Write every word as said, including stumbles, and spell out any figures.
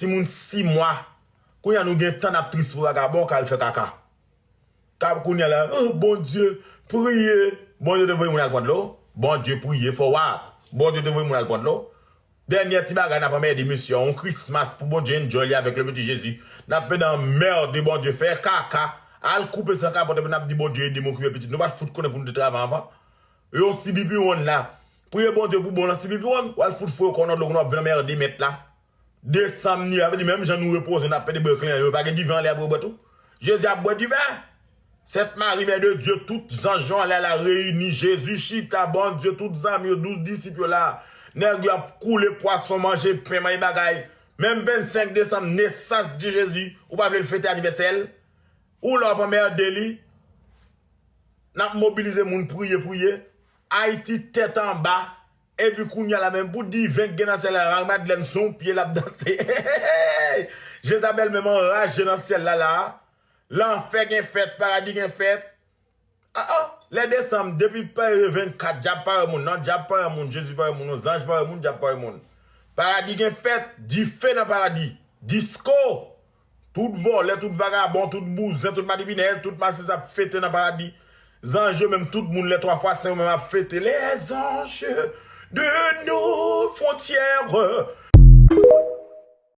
timoun sis mwa. Kounye a nou gen tan n ap tris pou vagabon k al fè kaka. K ap kounye a la, oh, Bondye, priye. Bondye te voye moun al pran dlo? Bondye priye fò w a. Bondye te voye moun al pran dlo? Dènyè ti bagay n ap anmède mesye, yon Christmas pou Bondye enjoy li avèk le petit Jésus. N ap pede anmède Bondye, fè kaka. Al koupe san kapòt epi n ap di Bondye ede m okipe pitit. Nou pa t fout konnen pou nou te travay anvan. Yon ti bipiwonn la. Priye Bondye pou bon nan ti bipiwonn. W al fout foure kò w nan dlo kounye a w ap vin anmède mèt la. Desanm ni a, li menm jan nou repoze, n ap pede bwè klen an, yo pa gen diven anlè a pou yo bwè tou? Jezi ap bwè diven? Sent Mari, Mè de Dye, tout zanj yo anlè a la reyini, Jezi chita, Bondye, tout zanmi yo, douz disip yo la. Nèg yo ap koule pwason, manje pen, manje bagay. Menm vennsenk desanm, nesans de Jezi, ou pa vle l fete anivèsè l? Ou la w ap anmède li. N ap mobilize moun, priye, priye. Ayiti tèt anba. Epi kounye a la menm pou diven k gen nan syèl la, Marie Madeleine sou yon pye l ap danse. Jezabèl menm anraje nan syèl la la. Lanfè gen fèt, paradi gen fèt. Ah, ah. Lè desanm, depi pare vennkat, dyab pa wè moun non, dyab pa wè moun, Jezi pa wè moun non, zanj pa wè moun, dyab pa wè moun. Paradi gen fèt, dife nan paradi, disko. Tout vòlè, tout vagabon, tout bouzen, tout madibinèz, tout masis ap fete nan paradi. Zanj yo menm, tout moun, les trois fois saints yo menm ap fete. Les anges de nos frontières.